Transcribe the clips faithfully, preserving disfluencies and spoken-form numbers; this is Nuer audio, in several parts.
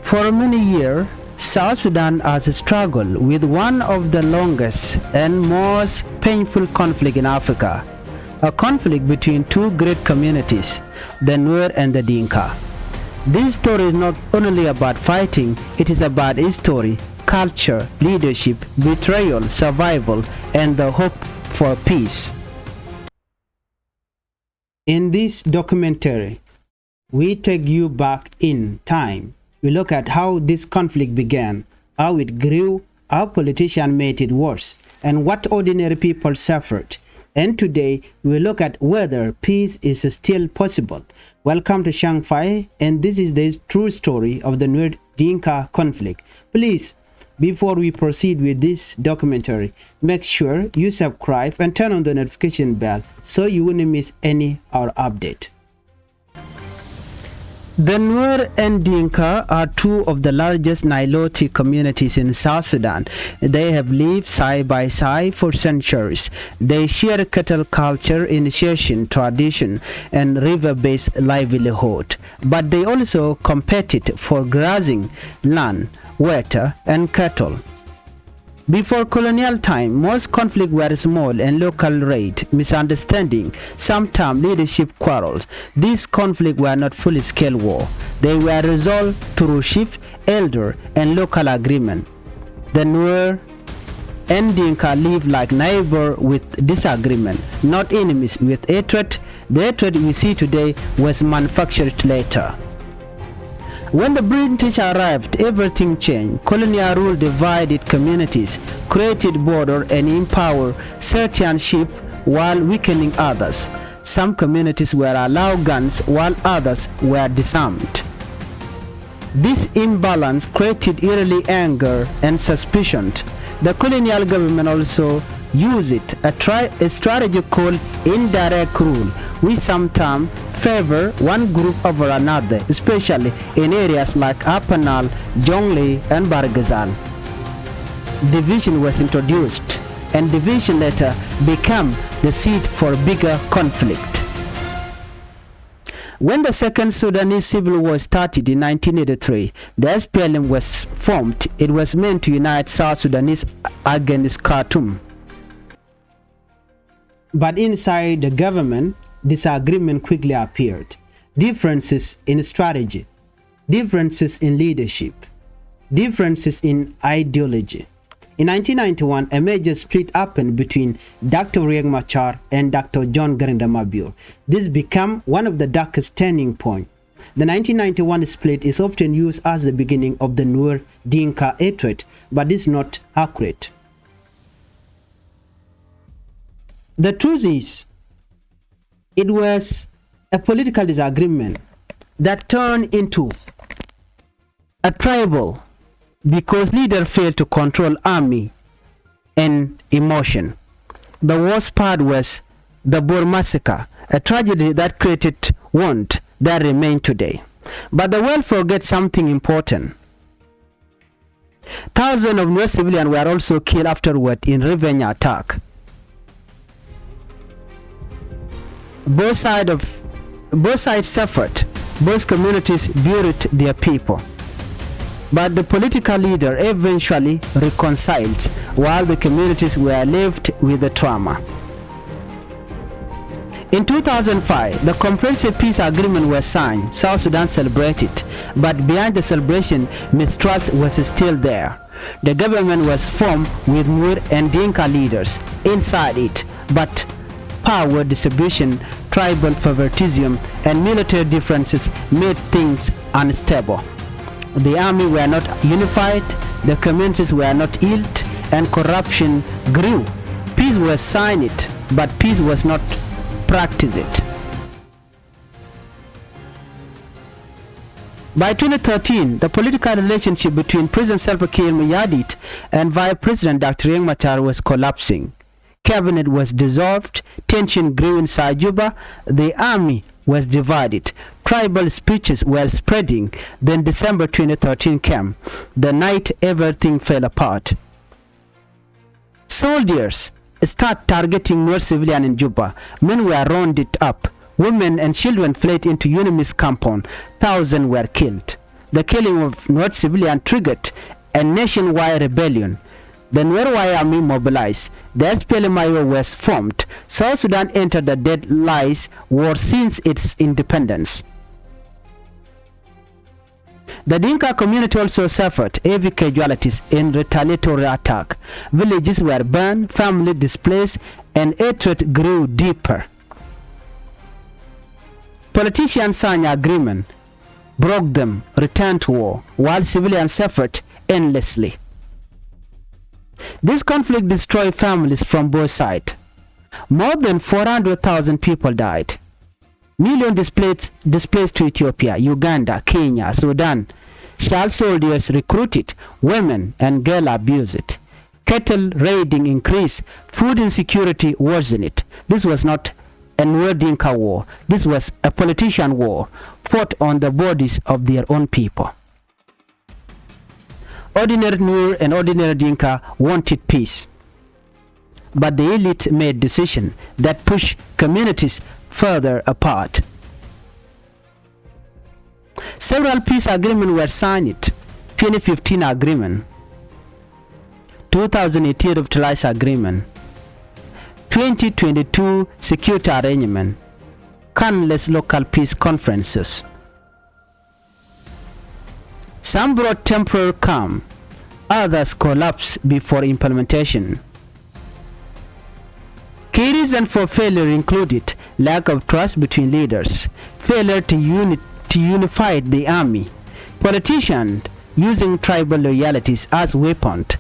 For many years, South Sudan has struggled with one of the longest and most painful conflict in Africa, a conflict between two great communities, the Nuer and the Dinka. This story is not only about fighting, it is about history, culture, leadership, betrayal, survival, and the hope for peace. In this documentary, we take you back in time. We look at how this conflict began, how it grew, how politicians made it worse, and what ordinary people suffered. And today, we look at whether peace is still possible. Welcome to Shangfai, and this is the true story of the Nuer Dinka conflict. Please, before we proceed with this documentary, make sure you subscribe and turn on the notification bell so you wouldn't miss any our update. The Nuer and Dinka are two of the largest Nilotic communities in South Sudan. They have lived side by side for centuries. They share cattle culture, initiation tradition, and river-based livelihood. But they also competed for grazing land, water, and cattle. Before colonial time, most conflicts were small and local raid, misunderstanding, sometimes leadership quarrels. These conflicts were not full-scale war. They were resolved through chief, elder, and local agreement. The Nuer and Dinka live like neighbor with disagreement, not enemies with hatred. The hatred we see today was manufactured later. When the British arrived, everything changed. Colonial rule divided communities, created border, and empowered certain chief while weakening others. Some communities were allowed guns while others were disarmed. This imbalance created early anger and suspicion. The colonial government also used a, tri- a strategy called indirect rule, which sometimes favor one group over another, especially in areas like Upper Nile, Jonglei, and Bahr el Ghazal. Division was introduced, and division later became the seed for bigger conflict. When the Second Sudanese Civil War started in nineteen eighty-three, the S P L M was formed. It was meant to unite South Sudanese against Khartoum. But inside the government, disagreement quickly appeared. Differences in strategy, differences in leadership, differences in ideology. In nineteen ninety-one, a major split happened between Doctor Riek Machar and Doctor John Garang de Mabior. This became one of the darkest turning points. The nineteen ninety-one split is often used as the beginning of the Nuer Dinka hatred, but is not accurate. The truth is, it was a political disagreement that turned into a tribal because leader failed to control army and emotion. The worst part was the Bor massacre, a tragedy that created wound that remain today. But the world forget something important. Thousands of Nuer civilians were also killed afterward in revenge attack. Both side of both sides suffered. Both communities buried their people. But the political leader eventually reconciled while the communities were left with the trauma. In two thousand five, the comprehensive peace agreement was signed. South Sudan celebrated, but behind the celebration, mistrust was still there. The government was formed with Nuer and Dinka leaders inside it, but power distribution, tribal favoritism, and military differences made things unstable. The army were not unified, the communities were not healed, and corruption grew. Peace was signed, but peace was not practiced. By twenty thirteen, the political relationship between President Salva Kiir Mayardit and Vice President Doctor Riek Machar was collapsing. Cabinet was dissolved, tension grew inside Juba, the army was divided, tribal speeches were spreading. Then December twenty thirteen came, the night everything fell apart. Soldiers start targeting Nuer civilian in Juba. Men were rounded up. Women and children fled into UNMISS compound. Thousands were killed. The killing of Nuer civilian triggered a nationwide rebellion. The Nuer White Army mobilized. The S P L M I O was formed. South Sudan entered the deadliest war since its independence. The Dinka community also suffered heavy casualties in retaliatory attack. Villages were burned, family displaced, and hatred grew deeper. Politicians signed agreement, broke them, returned to war, while civilians suffered endlessly. This conflict destroyed families from both sides. More than four hundred thousand people died. Million displaced, displaced to Ethiopia, Uganda, Kenya, Sudan. Child soldiers recruited, women and girls abused. Cattle raiding increased, food insecurity worsened. This was not a Nuer Dinka war. This was a politician war fought on the bodies of their own people. Ordinary Nuer and ordinary Dinka wanted peace, but the elite made decisions that pushed communities further apart. Several peace agreements were signed: twenty fifteen agreement, two thousand eighteen revitalized agreement, twenty twenty-two security arrangement, countless local peace conferences. Some brought temporary calm, others collapsed before implementation. Key reasons for failure included lack of trust between leaders, failure to, uni- to unify the army, politicians using tribal loyalties as weapons,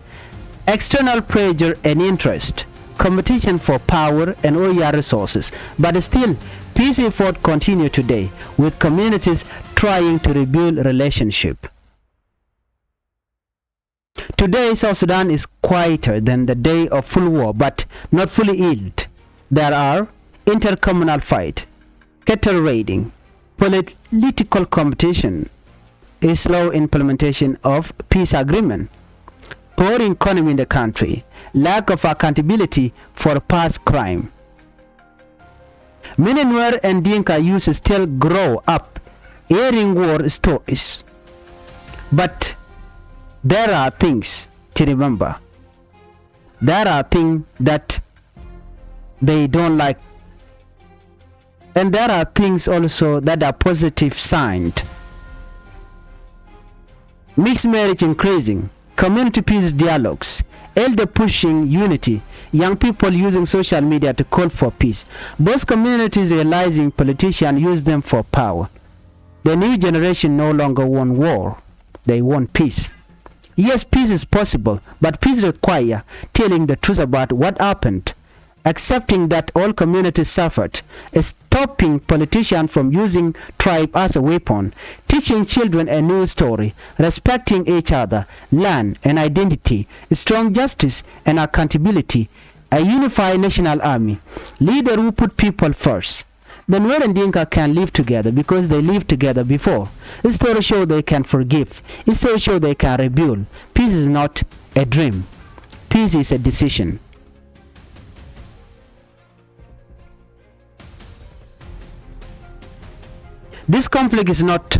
external pressure and interest, competition for power and oil resources. But still, peace efforts continue today, with communities trying to rebuild relationship. Today, South Sudan is quieter than the day of full war, but not fully healed. There are intercommunal fight, cattle raiding, political competition, a slow implementation of peace agreement, poor economy in the country, lack of accountability for past crime. Many Nuer and Dinka youth still grow up hearing war stories. But there are things to remember. There are things that they don't like. And there are things also that are positive signs. Mixed marriage increasing, community peace dialogues, elder pushing unity, young people using social media to call for peace. Both communities realizing politicians use them for power. The new generation no longer want war, they want peace. Yes, peace is possible, but peace require telling the truth about what happened, accepting that all communities suffered, stopping politicians from using tribe as a weapon, teaching children a new story, respecting each other, land and identity, strong justice and accountability, a unified national army, leader who put people first. The Nuer and Dinka can live together because they lived together before. History show they can forgive. History show they can rebuild. Peace is not a dream. Peace is a decision. This conflict is not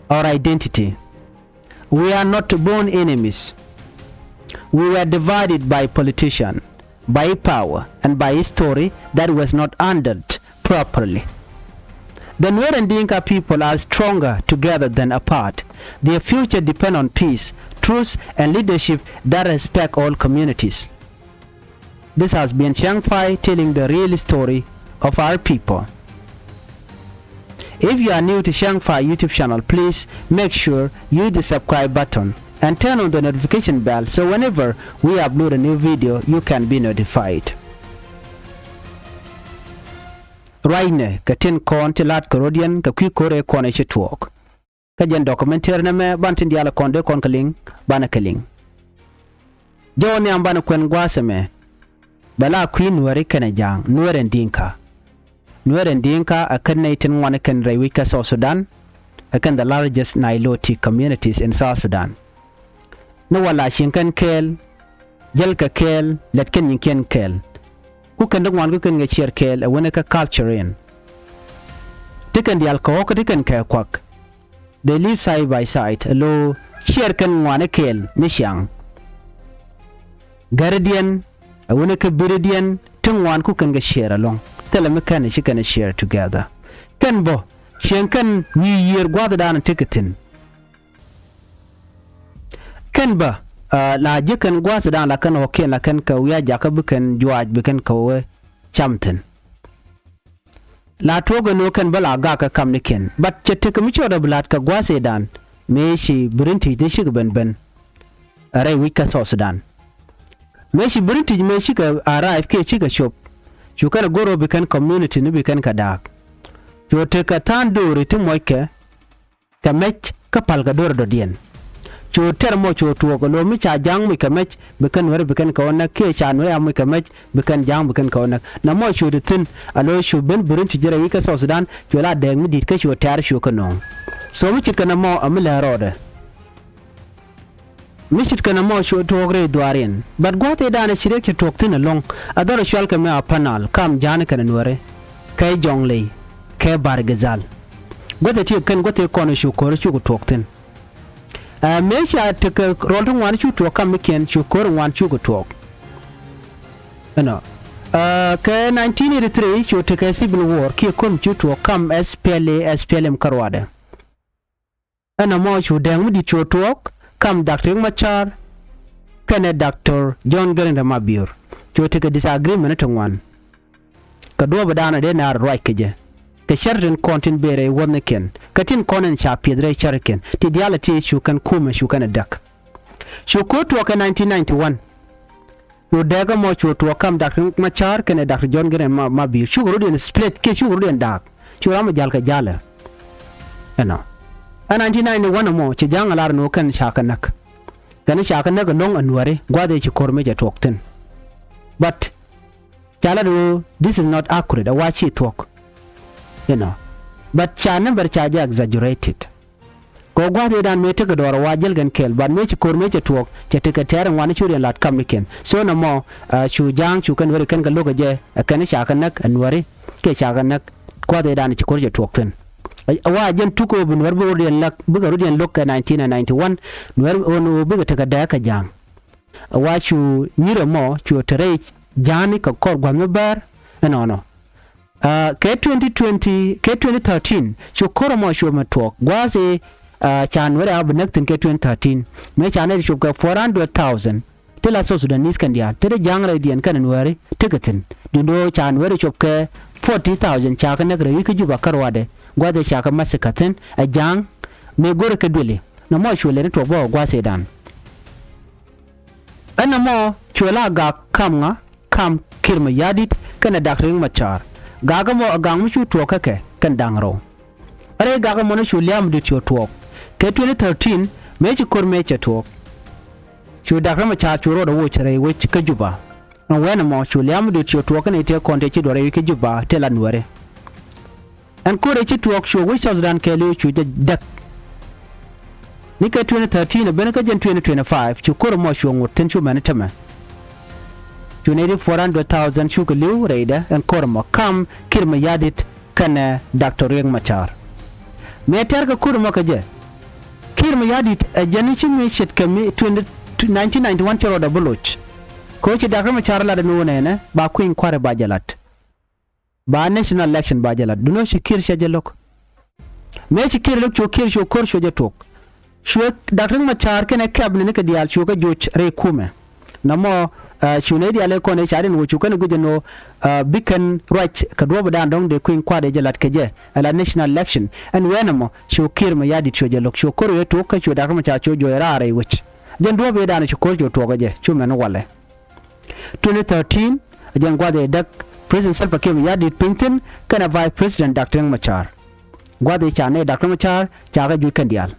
our identity. We are not born enemies. We were divided by politician, by power, and by history that was not handled properly. The Nuer and Dinka people are stronger together than apart. Their future depend on peace, truth, and leadership that respect all communities. This has been Chiang Fai telling the real story of our people. If you are new to Chiang Fai YouTube channel, please make sure you hit the subscribe button and turn on the notification bell so whenever we upload a new video, you can be notified. Ruacnɛ kɛ tin kɔn ti lat kɛ rɔ̱diɛn kɛ kui̱ ko̱r ëë kɔn ɛ ci tuɔɔk. Kä jɛn documentary nɛmɛ ban tin diaal kɔn dee kɔn kɛ liŋ banɛ kɛ liŋ. Jɔw nhiam banɛ kuɛn gua̱a̱th ɛmɛ. Bɛ la kui̱ Nuääri kɛnɛ Ja̱a̱ŋ, Nuer and Dinka. Nuer and Dinka ɛ kɛn nɛy tin ŋuan ɛ kɛn rɛy wi̱c kä South Sudan, ɛ kɛn the largest Nilotic communities in South Sudan. Ni wala cieŋ kɛn kɛɛl, jäl kɛ kɛɛl, lɛt kɛn nyiŋkiɛn kɛɛl. Ku kɛn di ŋuan ku kɛn kɛ ciɛɛr kɛɛl ɛ wen ɛ kä culture in. Ti kɛn diaal kɛ ɣɔ̱k kä ti kɛn kɛ kuak. They live side by side. Alo ciɛɛr kɛn ŋuani kɛɛl ni ciaŋ. Gɛridiɛn ɛ wuni kɛ biridiɛn ti ŋuan ku kɛn kɛ ciɛɛr ɛlɔ̱ŋ. Thilɛ mi kɛn ci kɛn ciɛɛr together. Kɛn bä cieŋ kɛn wi̱i̱ yiër gua̱thdan tekɛ thi̱n. Kɛn bä la ji̱ kɛn gua̱thdan la kɛn ɣɔ̱kiɛn la kɛn kɛ wi̱i̱ a jakä bi kɛn juaac bi kɛn kɛ wee cam thi̱n. La tuɔɔk ɛn ɣöö kɛn bä la gak kɛ kamnikiɛn. But cɛ tekɛ mi cɔɔdɛ bi la̱t kɛ gua̱a̱th ëëdan mëë ci British ni cikɛ ben ben. Ɛ rɛy wi̱c kä South Sudan. Mëë ci British mëë cikɛ arrive kiɛ cikɛ cop. Cu kɛn ɛ go̱r ɣöö bi kɛn community ni bi kɛn kɛ da̱a̱k. Cu tekɛ tha̱a̱ŋ do̱ri ti muɔckɛ kɛ mɛc kä pal kɛ do̱r dɔ̱diɛn. Cu tɛr mɔ cu tuɔɔk ɛ lo̱o̱ mi ca ja̱a̱ŋ muc kɛ mɛc bi kɛn nuɛri bi kɛn kɛ wä näk kiɛ ca nuɛri a muc kɛ mɛc bi kɛn ja̱a̱ŋ bi kɛn kɛ wä näk. Na mɔ cu ti thi̱n a lo̱o̱ cu ben birin ti ji̱ rɛy wi̱c kä South Sudan cu la dɛɛk mi di̱t kä cu tɛ̈r cu kɛ nööŋ. So mi ce̱tkɛ na mɔ a mi lɛ̱̈ɛ̱̈ rɔɔdɛ. Mi ce̱tkɛ na mɔ cu tuɔɔk rɛy dhuaariɛn. But gua̱a̱th ëëdan ɛ ci riɛk cɛ tuɔɔk thi̱n ɛlɔ̱ŋ. A dhɔr ɛ cual kɛ mi a panal kam ja̱a̱ni kɛnɛ nuɛri. Kɛ jɔ̱ŋ ley kɛ Bahr el Ghazal. Gua̱th ɛ ti kɛn gua̱th ëë kɔn ɛ cu ko̱r cukɛ tuɔɔk thi̱n. Ɛ mëë ca tekɛ rɔl ti ŋuan cu tuɔɔk kamnikiɛn cu ko̱r ŋuan cukɛ tuɔɔk. Ɛnɔ. Ɛ kɛ nineteen eighty-three cu tekɛ civil war kiɛ ko̱r mi cu tuɔɔk kam S P L A, S P L M kä ruaadɛ. Ɛn ɛmɔ cu dɛɛŋ mi di̱t cu tuɔɔk kam Doctor Riek Machar kɛnɛ Doctor John Garang de Mabior. Cu tekɛ disagreement ti ŋuan. Kɛ duɔ̱ɔ̱pidan dee naar ruac kɛ jɛ. Kɛ cär tin kɔn tin bëë rɛy wäthnikiɛn kɛ tin kɔn in ca piɛth rɛy cärkiɛn ti diaal ɛ ti cu kɛn kumɛ cu kɛn ɛ däk. Cu ko̱r tuɔɔk kɛ nineteen ninety-one. Cu dɛɛk ɛmɔ cu tuɔɔk kam Doctor Machar kɛnɛ Doctor John Garang ma, Mabior. Cukɛ rɔ̱diɛn split kiɛ cukɛ rɔ̱diɛn da̱a̱k. Cu ram mi ja̱l kɛ ja̱lɛ. Ɛnɔ. Ɛ nineteen ninety-one ɛmɔ ci ja̱a̱ŋ ɛ lar ni wä kɛn ca kɛ näk. Kɛn ca kɛ näk ɛlɔ̱ŋ ɛ nuɛri gua̱th ëë ci ko̱r mëë cɛ tuɔɔk thi̱n. But ca lat ɣöö this is not accurate, a wa ci thuɔ̱k. You know. But ca number ca jɛ exaggerated. Kɛ gua̱th ëëdan mëë tekɛ dɔɔr a wa jäl kɛn kɛɛl, but mëë ci ko̱r mëë cɛ tuɔɔk cɛ tekɛ tɛɛr in ŋuani cu riɛn lat kamnikiɛn. So nɔmɔ cu ja̱a̱ŋ cu kɛn weri kɛn kɛ lo̱k ɛ jɛ ɛ kɛn ca kɛ näk ɛ nuɛri kiɛ ca kɛ näk gua̱th ëëdan ci ko̱r cɛ tuɔɔk thi̱n. A wa jɛn tuk ɣöö bi nuɛr bi rɔ̱diɛn läk bikɛ rɔ̱diɛn lo̱k kɛ nineteen ninety-one, nuɛr ɣöö bikɛ tekɛ dɛɛk kɛ ja̱a̱ŋ. A wa cu nyir ɛmɔ cu te rɛy ja̱a̱ni kɛ kɔr gua̱th mi bäär ɛnɔnɔ. Kɛ twenty twenty kɛ twenty thirteen cu ko̱r ɛmɔ cu mɛ tuɔɔk gua̱a̱th ëë ca nuɛri a bi näk thi̱n kɛ twenty thirteen. Mëë ca nɛy ti cop kɛ four hundred thousand ti la South Sudanese kɛn diaal ti ti ja̱a̱ŋ rɛydiɛn kɛnɛ nuɛri tekɛ thi̱n. Duundɛ ɣöö ca nuɛri cop kɛ forty thousand ca kɛ näk rɛy wi̱c kä Juba kä ruaadɛ gua̱a̱th ëë ca kɛ massacre thi̱n ɛ ja̱a̱ŋ. Mëë go̱rɛ kɛ duëli nɔmɔ cu lɛni tuɔɔk bä kɛ gua̱a̱th ëëdan. Ɛn nɔmɔ cuɛ la gak kam ŋa kam Kiir Mayardit kɛnɛ Doctor Riek Machar. Gak ɛmɔ ɛ gak mi cu tuɔɔk kä kɛ kɛn da̱ŋ rɛw. Rɛy gak ɛmɔ ni cu lia̱a̱ mi di̱t cu tuɔɔk kɛ twenty thirteen mëë ci ko̱r mëë cɛ tuɔɔk. Cu Doctor Machar cu rɔɔdɛ woc rɛy wec kä Juba. Ɛn wɛn ɛmɔ cu lia̱a̱ mi di̱t cu tuɔɔk kɛnɛ tëë kɔn tëë ci duɔ̱ɔ̱r rɛy wec kä Juba tëë la nuɛri. Ɛn ko̱rɛ ci tuɔɔk cu wec South Sudan kɛɛliw cu jɛ däk. Ni kɛ twenty thirteen ɛ ben kä jɛn twenty twenty-five cu ko̱r ɛmɔ cu ŋot thi̱n cu mɛn tämɛ. Cu nɛy ti four hundred thousand cukɛ li̱w rɛydɛ ɛn ko̱r ɛmɔ kam Kiir Mayardit kɛnɛ Doctor Riek Machar. Mëë tɛ̈r kɛ ko̱r ɛmɔ kɛ jɛ Kiir Mayardit ɛ jɛn ci mi ce̱tkɛ mi twenty nineteen ninety-one cɛ rɔɔdɛ bi loc. Kɛ ɣöö ci Doctor Machar lat ɛn ɣöö nɛnɛ ba kui̱ny kua̱ri ba jɛ lat. Ba national election ba jɛ lat. Duundɛ ɣöö ci Kiir cɛ jɛ lo̱k. Mëë ci Kiir lo̱k cu Kiir cu ko̱r cu jɛ tuɔɔk. Cuɛ Doctor Riek Machar kɛnɛ cabinet ni kɛ diaal cu kɛ joc rɛy kumɛ. Nɔmɔ cu nɛy diaal ëë kɔn ëë ca riɛn wä cu kɛn guic ɛn ɣöö bi kɛn ruac kɛ duɔ̱ɔ̱pidan dɔ̱ŋ dee kui̱ny kua̱r dee jɛ lat kɛ jɛ. Ɛ la national election ɛn wee nɔmɔ cu Kiir Mayardit cu jɛ lo̱k cu ko̱r ëë tuɔɔk kä cu Doctor Machar cu joc raar rɛy wec. Jɛn duɔ̱ɔ̱p ëëdan cu ko̱r cu tuɔɔk ɛ jɛ cu mɛn walɛ. Twenty thirteen ɛ jɛn gua̱th ëë däk President Salva Kiir Mayardit piny thi̱n kɛnɛ Vice President Doctor Riek Machar. Gua̱th ëë ca nɛy Doctor Machar ca kɛ juc kɛn diaal.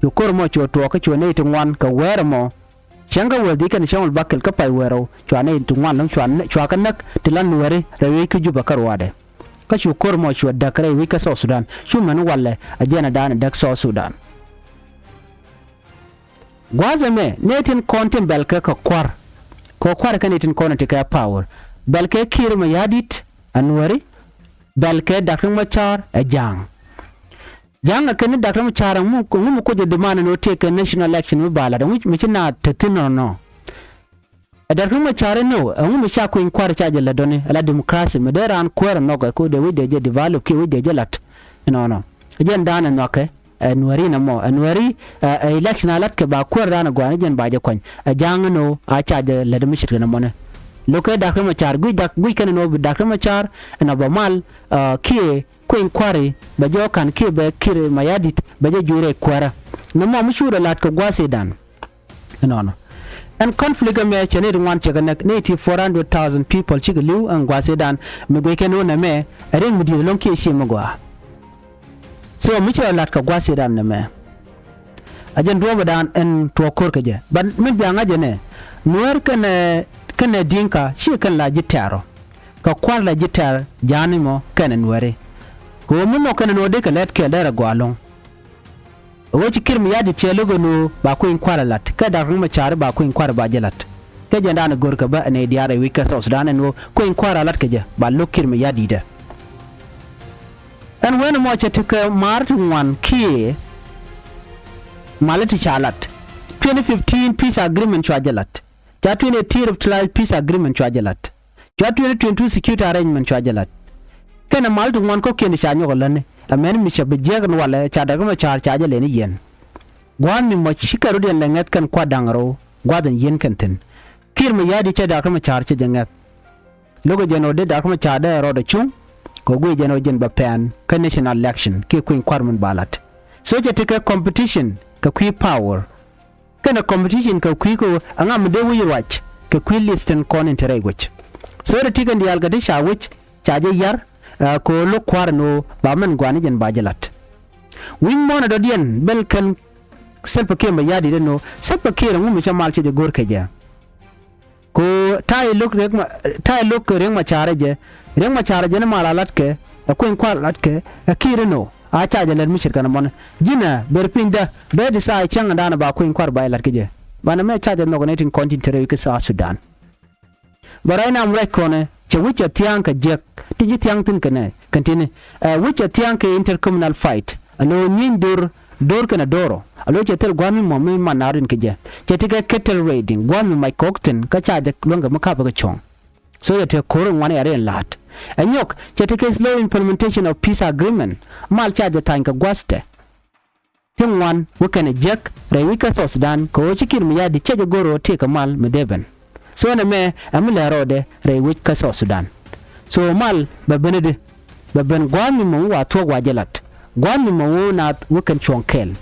Cu ko̱r ɛmɔ cu tuɔɔk kä cu nɛy ti ŋuan kɛ wäär ɛmɔ. Cäŋ kä wäl dhiec kɛnɛ cäŋ wäl bakɛl kä pay wäl rɛw cua nɛy ti ŋuan lo̱ŋ cua kɛ näk ti la nuɛri rɛy wec kä Juba kä ruaadɛ. Kä cu ko̱r ɛmɔ cu däk rɛy wec kä South Sudan cu mɛn walɛ ɛ jɛn ɛ da̱a̱n ɛ däk South Sudan. Gua̱a̱th ɛmɛ nɛy tin kɔn tin bɛlkɛ kɛ kua̱r kɛ kua̱r kɛ nɛy tin kɔn ti kɛ power. Bɛlkɛ Kiir Mayardit ɛ nuɛri. Bɛlkɛ Doctor Machar ɛ ja̱a̱ŋ. Ja̱a̱ŋ ɛ kɛn ni Doctor Machar ɛŋu mi kuoth jɛ demand ɛn ɣöö tëëkɛ national election mi ba la̱t ɛŋu mi ci naath te thi̱n nɔnɔ. Ɛ Doctor Machar ɛn ɣöö ɛŋu mi ca kui̱ny kua̱r ca jɛ la̱t dɔ̱ni ɛ la democracy mi dee raan kuäär ɛ nhɔk ɛ ko̱dɛ wec dee jɛ develop kiɛ wec dee jɛ la̱t. Ɛnɔnɔ ɛ jɛn da̱a̱n ɛ nhɔakɛ ɛ Nuääri nɔmɔ ɛ Nuääri ɛ election a la̱t kɛ ba kuäär raan ɛ gɔaa ni jɛn ba jɛ kuany. Ɛ Ja̱a̱ŋ ɛn ɣöö a ca jɛ la̱t mi ce̱tkɛ nɔmɔni. Lo̱kɛ Doctor Machar guic dak guic kɛn ɛn ɣöö bi Doctor Machar ɛn ɣöö bɛ mal kiɛ kui̱ny kua̱ri bɛ jɔɔk ka̱n kiɛ bɛ Kiir Mayardit bɛ jɛ jui̱ rɛy kuäärä. Nɔmɔ mi cuudɛ la̱t kɛ gua̱a̱th Sudan. Ɛnɔnɔ ɛn conflict ɛmɛ cɛ nɛy ti ŋuan cɛ kɛ näk, nɛy ti four hundred thousand people cikɛ li̱w ɛn gua̱a̱th Sudan. Mi guic kɛn ɣöö nɛmɛ ɛ riɛk mi di̱i̱t ɛlɔ̱ŋ kiɛ cie mi gɔaa. So mi cɛ la̱t kɛ gua̱a̱th Sudan nɛmɛ ɛ jɛn duɔ̱ɔ̱pädan ɛn tuɔɔk ko̱r kɛ jɛ. But min bia ŋa̱c jɛ nɛ Nuäär kɛnɛ kɛnɛ Dinka ciɛ kɛn la ji̱ tɛ̈r ɔ. Kɛ kua̱r la ji̱ tɛ̈r Ja̱a̱ŋ ɛmɔ kɛnɛ Nuääri. Kɛ ɣöö mi nhɔk kɛn ɛn ɣöö dee kɛ lɛt kɛɛl derɛ gɔaa ɛlɔ̱ŋ. Ɣöö ci Kiir Mayardit cɛ lo̱k ɛn ɣöö ba kui̱ny kua̱r ɛ la̱t kɛ Doctor Machar ba kui̱ny kua̱r ba jɛ la̱t. Kɛ jɛn da̱a̱n ɛ go̱r kɛ bä ɛ nɛy diaal rɛy wec kä South Sudan ɛn ɣöö kui̱ny kua̱r a la̱t kɛ jɛ ba lo̱k Kiir Mayardit ɛ. Ɛn wen ɛmɔ cɛ tekɛ ma̱a̱r ti ŋuan kiɛ mal ti ca la̱t. Twenty fifteen peace agreement cua jɛ la̱t. Ca twenty eighteen revitalized peace agreement cua jɛ la̱t. Cua twenty twenty-two security arrangement cua jɛ la̱t. Kɛnɛ mal ti ŋuan kɔ̱kiɛn ti ca nyɔk ɛ lätni. Ɛ mɛn mi cɛ bi jiäk ni walɛ ca Doctor Machar ca jɛ lɛni yɛn. Gua̱a̱th mi mɔ cikɛ rɔ̱diɛn lɛ ŋɛth kɛn kua̱r da̱ŋ rɛw gua̱a̱th in yien kɛn thi̱n. Kiir Mayardit cɛ Doctor Machar cɛ jɛ ŋɛth. Lo̱kɛ jɛn ɣöö dee Doctor Machar dee rɔɔdɛ cuŋ. Kɛ guic jɛn ɣöö jɛn bɛ pɛn kä national election kiɛ kui̱ny kua̱r min ba la̱t. So cɛ tekɛ competition kɛ kui̱ power. Kɛnɛ competition kɛ kui̱ kɛ ɣöö ɛŋa mi dee wi̱c ruac kɛ kui̱ list tin kɔn in te rɛy wec. So te ti kɛn diaal kɛ ti ca wec ca jɛ yar. Kɛ ɣöö lo̱k kua̱r ɛn ɣöö ba mɛn gua̱a̱r ni jɛn ba jɛ la̱t. Wi̱c muɔ̱ɔ̱n ɛ dɔ̱diɛn bel kɛn Salva Kiir Mayardit ɛn ɣöö Salva Kiir ɛŋu mi cä mal cɛ jɛ go̱r kɛ jɛ. Kɛ ɣöö ta̱a̱ i̱ lo̱k Riek Ma ta̱a̱ i̱ lo̱k Riek Machar ɛ jɛ. Riek Machar ɛ jɛ ni mal a la̱tkɛ ɛ kueny kua̱r a la̱tkɛ ɛ Kiir ɛn ɣöö a ca jɛ lät mi ce̱tkɛ nɔmɔni. Ji̱nɛ ber pinydä bɛ di tha̱a̱ cäŋ ɛn da̱a̱n ɛ ba kueny kua̱r ba jɛ la̱t kɛ jɛ. Banɛ mɛ ca jɛ nhɔk ɛ nɛy tin kɔn tin te rɛy wi̱c kä South Sudan. Bɛ ruac nam ruac kɔnɛ cɛ wi̱c cɛ thia̱a̱ŋ kɛ jiäk ti ji̱ thia̱a̱ŋ thi̱n kɛ nɛ kɛn ti̱ni. Ɛ wi̱c cɛ thia̱a̱ŋ kɛ intercommunal fight. Alo nyieeny do̱r do̱r kɛnɛ do̱r ɔ alo cɛ thil gua̱a̱th mi mɔ mi man na̱a̱r in kɛ jɛ. Cɛ ti kɛ cattle raiding gua̱a̱th mi mac kɔk thi̱n kä ca jɛ luäŋ kɛ mi ka̱pɛ kɛ cuɔ̱ŋ. So cɛ ti ko̱r in ŋuan yɛ ri in la̱a̱t. Ɛ nyɔk cɛ ti kɛ slow implementation of peace agreement. Mal ca jɛ tha̱a̱ny kɛ gua̱a̱th tɛ. Ti ŋuan wä kɛnɛ jiäk rɛy wi̱c kä South Sudan kɛ ɣöö ci Kiir Mayardit cɛ jɛ go̱r ɣöö tëëkɛ mal mi dee ben. So nɛmɛ ɛ mi lɛ rɔɔdɛ rɛy wi̱c kä South Sudan. So mal bɛ ben i̱di bɛ ben gua̱a̱th mi mɔ wä wa thuɔ̱k wa jɛ la̱t. Gua̱a̱th mi mɔ wä naath wä kɛn cuɔ̱ŋ kɛɛl.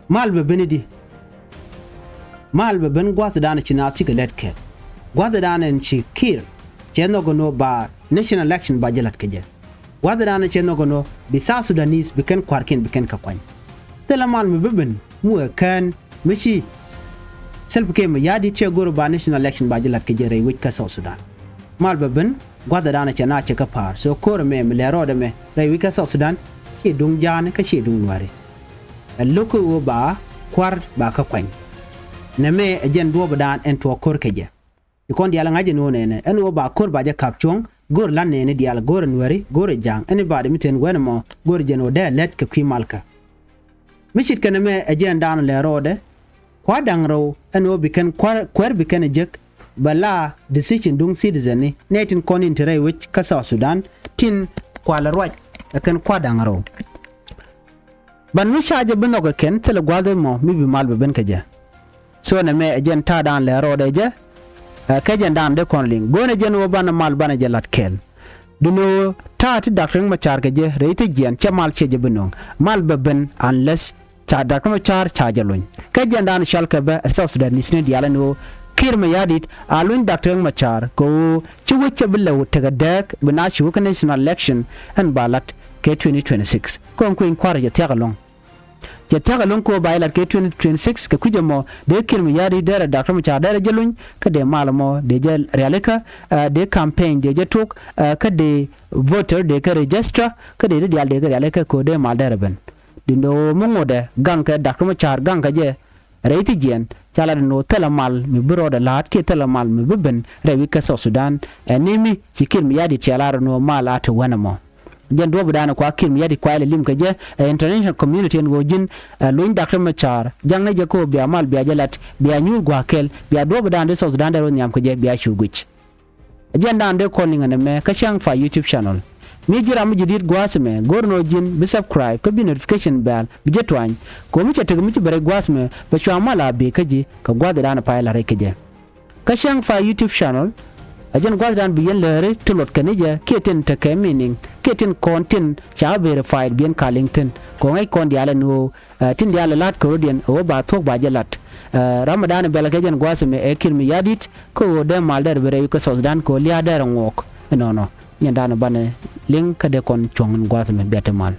Mal bɛ ben i̱di. Mal bɛ ben gua̱a̱th dan ci naath cikɛ lät kɛɛl. Gua̱a̱th dan ɛn ci Kiir cɛ nhɔk ɛn ɣöö ba national election ba jɛ la̱t kɛ jɛ. Gua̱thdan cɛ nhɔk ɛn ɣöö bi South Sudanese bi kɛn kua̱rkiɛn bi kɛn kɛ kuany. Thilɛ mal mi bi ben mi wëë kään mi ci Salva Kiir Mayardit cɛ go̱r ba national election ba ji̱ la̱t kɛ jɛ rɛy wec kä South Sudan. Mal bɛ ben gua̱thdan cɛ na cɛ kä pa̱a̱r. So ko̱r ɛmɛ mi lɛ rɔɔdɛ mɛ rɛy wec kä South Sudan ci duŋ ja̱a̱ni kä ci duŋ nuääri. Ɛ lo̱k kä ɣöö ba kua̱r ba kä kuany. Nɛmɛ ɛ jɛn duɔ̱ɔ̱pdan ɛn tuɔɔk ko̱r kɛ jɛ. Ci kɔn diaal ŋa̱c ɛn ɣöö nɛnɛ ɛn ɣöö ba ko̱r ba jɛ ka̱p cuɔ̱ŋ. Go̱o̱r la̱t nɛɛni diaal, go̱o̱r ɛ nuääri, go̱o̱r ɛ ja̱a̱ŋ, anybody mi te ɛn wɛn ɛmɔ go̱o̱r jɛn ɣöö dee lät kɛ kui̱ malkä. Mi ce̱tkɛ nɛmɛ ɛ jɛn da̱a̱n lɛ rɔɔdɛ. Kua̱r da̱ŋ rɛw ɛn ɣöö bi kɛn kuäär, kuäär bi kɛn ɛ jek bɛ la decision duŋ citizen ni nɛy tin kɔn in te rɛy wec kä South Sudan tin kualɛ ruac ɛ kɛn kua̱r da̱ŋ rɛw. Ban mi ca jɛ bi nhɔk ɛ kɛn thilɛ gua̱th ɛmɔ mi bi mal bɛ ben kɛ jɛ. So nɛmɛ ɛ jɛn ta̱a̱ da̱a̱n lɛ rɔɔdɛ jɛ. Ɛ kɛ jɛn da̱a̱n dee kɔn liŋ go̱o̱nɛ jɛn ɣöö banɛ mal banɛ jɛ la̱t kɛɛl. Duundɛ ɣöö ta̱a̱ ti Dak Riek Macar kɛ jɛ rɛy thi jiɛɛn cɛ mal ciɛ jɛ bi nööŋ. Mal bɛ ben unless ca Dak Riek Macar ca jɛ luny. Kɛ jɛn da̱a̱n cɔal kɛ bɛ ɛ South Sudanese ni diaal ɛn ɣöö Kiir Mayardit a luny Dak Riek Macar kɛ ɣöö ci wec cɛ bi lɛw tekɛ dääk bi na ci wä kä national election ɛn ba la̱t kɛ twenty twenty-six. Kɔn kui̱ny kua̱r jɛ thia̱k ɛlɔ̱ŋ. Cɛ thia̱k ɛlɔ̱ŋ kɛ ɣöö ba jɛ la̱t kɛ twenty twenty-six kɛ kui̱c ɛmɔ dee Kiir Mayardit dee rɛ Dak Riek Macar dee rɛ jɛ luny kä dee mal ɛmɔ dee jɛ rialikä. Dee campaign dee jɛ tok kä dee voter dee kɛ register kä dee di diaal dee kɛ rialikä kɛ ɣöö dee mal dee rɛ ben. Duundɛ ɣöö mi ŋotdɛ gaŋkɛ Dak Riek Macar gaŋkɛ jɛ rɛy thi jiɛɛn ca lat ɛn ɣöö thilɛ mal mi bi rɔɔdɛ la̱a̱t kiɛ thilɛ mal mi bi ben rɛy wi̱c kä South Sudan. Ɛn ni mi ci Kiir Mayardit cɛ lar ɛn ɣöö mal a te wän ɛmɔ. Jɛn duɔ̱ɔ̱pidan kua Kiir Mayardit kua ilɛ lim kɛ jɛ ɛ international community ɛn ɣöö ji̱n ɛ luny Doctor Machar jaŋnɛ jɛ kä ɣöö bia mal bia jɛ lat bia nyuur gua̱a̱th kɛl bia duɔ̱ɔ̱pidan di South Sudan dee rɔ nhiam kɛ jɛ bia cu guic. Ɛ jɛn dan dee kɔn liŋ ɛn ɛmɛ kä Cäŋ Fa YouTube channel. Mi ji̱ ram mi ji̱ di̱t gua̱a̱th ɛmɛ go̱r ni ɣöö ji̱n bi subscribe kä bi notification bell bi jɛ tuany. Kɛ ɣöö mi cɛ tek mi ci bɛ rɛy gua̱a̱th ɛmɛ bɛ cua mal a bee kä ji̱ kɛ gua̱a̱th ɛ dan pay la rɛy kɛ jɛ. Kä Cäŋ Fa YouTube channel ɛ jɛn gua̱thdan bi yɛn lääri ti luɔt kɛn i̱ jɛ kiɛ tin tekɛ meaning kiɛ tin kɔn tin ca verified bi yɛn ka liŋ thi̱n kɛ ɣöö ŋäc kɔn diaal ɛn ɣöö ɛ tin diaal ɛ la̱t kɛ rɔ̱diɛn ɛ ɣöö ba thuɔ̱k ba jɛ la̱t. Ɛ ram mi da̱a̱n ɛ bɛl kɛ jɛn gua̱th ɛmɛ ɛ Kiir Mayardit kä ɣöö dee mal dɛr bi rɛy kä South Sudan kɛ ɣöö lia̱a̱ dɛr ɛ ŋuɔɔk. Ɛnɔnɔ nyɛn da̱a̱n ɛ banɛ liŋ kä dee kɔn cuɔ̱ŋ in gua̱th ɛmɛ bia te mal.